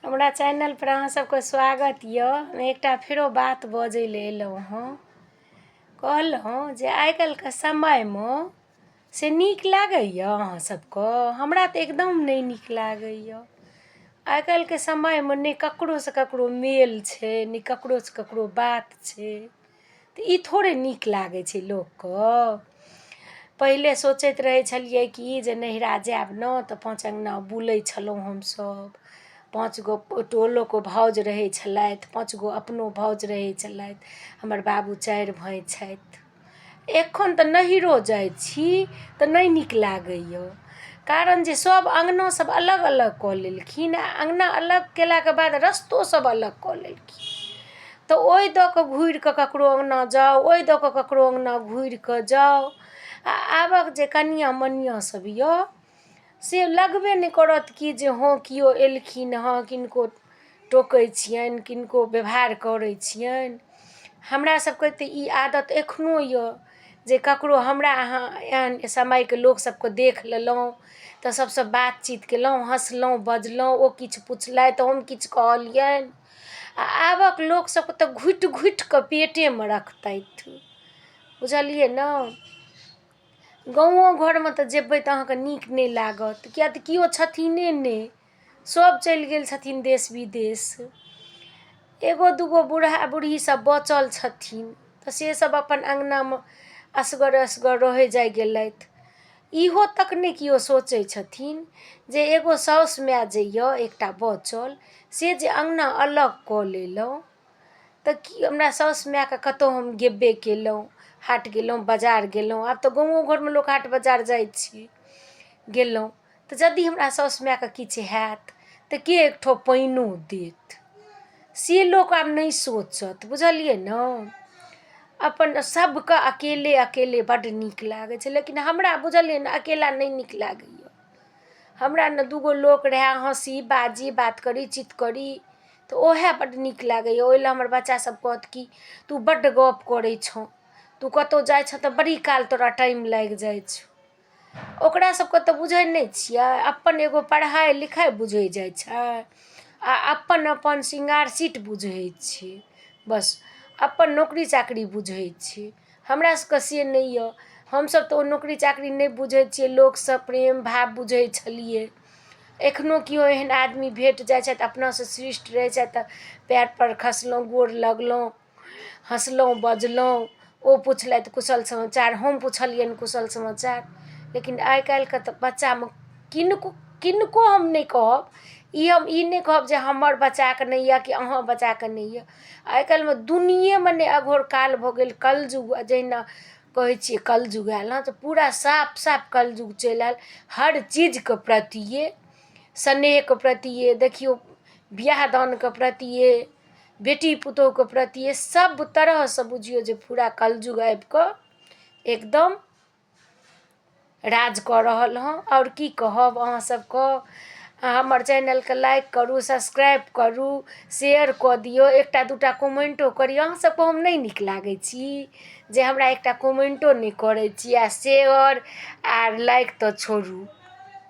हमरा चैनलपर अहाँ सबके स्वागत यऽ। हम एकटा फेरो बात बजै लए एलहुँ हँ। कहलहुँ जे आइ काल्हिके समयमे से नीक लागैए अहाँ सबके? हमरा तऽ एकदम नहि नीक लागैए। आइ काल्हिके समयमे नहि ककरोसँ ककरो मेल छै, नहि ककरोसँ ककरो बात छै। तऽ ई थोड़े नीक लागै छै लोकके। पहिले सोचैत रहै छलियै कि जे नैहिरा जायब ने तऽ पाँच अङ्गना बुलै छलहुँ हमसभ। पाँच गो टोलोके भाउज रहै छलथि, पाँच गो अपनो भाउज रहै छलथि। हमर बाबू चारि भाय छथि। एखन तऽ नैहिरो जाइ छी तऽ नहि नीक लागैए, कारण जे सभ अङ्गना सभ अलग अलग कऽ लेलखिन आ अङ्गना अलग कयलाके बाद रस्तो सभ अलग कऽ लेलखिन। तऽ ओहि दऽ कऽ घुरि कऽ ककरो अङ्गना जाउ, ओहि दऽ कऽ ककरो अङ्गना घुरि कऽ जाउ। आ आबक जे कनिआँ मनिआँ सभ यए से लगबे नहि करत कि जे हँ किओ एलखिन हँ, किनको टोकै छियनि, किनको व्यवहार करै छियनि। हमरा सबके तऽ ई आदत एखनो यऽ जे ककरो हमरा अहाँ एहन समयके लोक सबके देख लेलहुँ तऽ सबसँ बातचीत कयलहुँ, हँसलहुँ बजलहुँ, ओ किछु पुछलथि, हम किछु कहलियनि। आ आबक लोक सबके तऽ घुटि घुटि कऽ पेटेमे रखतथि, बुझलियै ने? गाँवो घरमे तऽ जेबै तऽ अहाँके नीक नहि लागत, किएक तऽ केओ छथिने नहि। सभ चलि गेल छथिन देश विदेश। एगो दूगो बूढ़ा बूढ़ी सब बचल छथिन तऽ से सब अपन अङ्गनामे असगर असगर रहै जाइ गेलथि। इहो तक नहि केओ सोचै छथिन जे एगो साउस माय जे यऽ एकटा बचल से जे अङ्गना अलग कऽ लेलहुँ तऽ की हमरा साउस मायके कतहु हम गेबे केलहुँ, हाट गेलहुँ, बाजार गेलहुँ, आब तऽ गाँवो घरमे लोक हाट बाजार जाइ छै, गेलहुँ तऽ यदि हमरा साउस मायके किछु हैत तऽ के एक ठोप पानिओ देत? से लोक आब नहि सोचत, बुझलियै ने? अपन सभके अकेले अकेले बड्ड नीक लागै छै, लेकिन हमरा बुझलियै ने, अकेला नहि नीक लागैए। हमरा ने दूगो लोक रहए, हँसी बाजी, बात करी चित करी, तऽ ओएह बड्ड नीक लागैए। ओहि लए हमर बच्चासभ कहत कि तू बड्ड गप्प करै छँ, तू कतहु जाइ छँ तऽ बड़ी काल तोरा टाइम लागि जाइ छौ। ओकरा सबके तऽ बुझै नहि छियै, अपन एगो पढ़ाइ लिखाइ बुझै जाइ छै आ अपन अपन श्रृंगार सीट बुझै छै, बस अपन नौकरी चाकरी बुझै छै। हमरा सबके से नहि यऽ। हमसब तऽ ओ नौकरी चाकरी नहि बुझै छियै, लोकसँ प्रेम भाव बुझै छलियै। एखनो केओ एहन आदमी भेट जाइ छथि, अपनासँ शिष्ट रहै छथि, तऽ पयर पर खसलहुँ, गोर लगलहुँ, हँसलहुँ बजलहुँ। ओ पुछलथि कुशल समाचार, हम पुछलियनि कुशल समाचार। लेकिन आइ काल्हिके तऽ बच्चामे किनको किनको हम नहि कहब, ई हम ई नहि कहब जे हमर बच्चाके नहि यऽ कि अहाँ बच्चाके नहि यऽ। आइ काल्हिमे दुनियेमे नहि अघोर काल भऽ गेल, कलयुग जहिना कहै छियै कलयुग आयल हँ, तऽ पूरा साफ साफ कलयुग चलि आयल हर चीजके प्रतिये, स्नेहके प्रतिये, देखियौ बियाह दानके प्रतिये, बेटी पुतोहुके प्रतिये, सब तरहसँ बुझियौ जे पूरा कलयुग आबि कऽ एकदम राज कऽ रहल हँ। आओर की कहब अहाँ सबके, हमर चैनलके लाइक करू, सब्सक्राइब करू, शेयर कऽ दियौ, एकटा दूटा कमेन्टो करियौ। अहाँ सबके हम नहि नीक लागै छी जे हमरा एकटा कमेन्टो नहि करै छी? आ शेयर आर लाइक तऽ छोड़ू।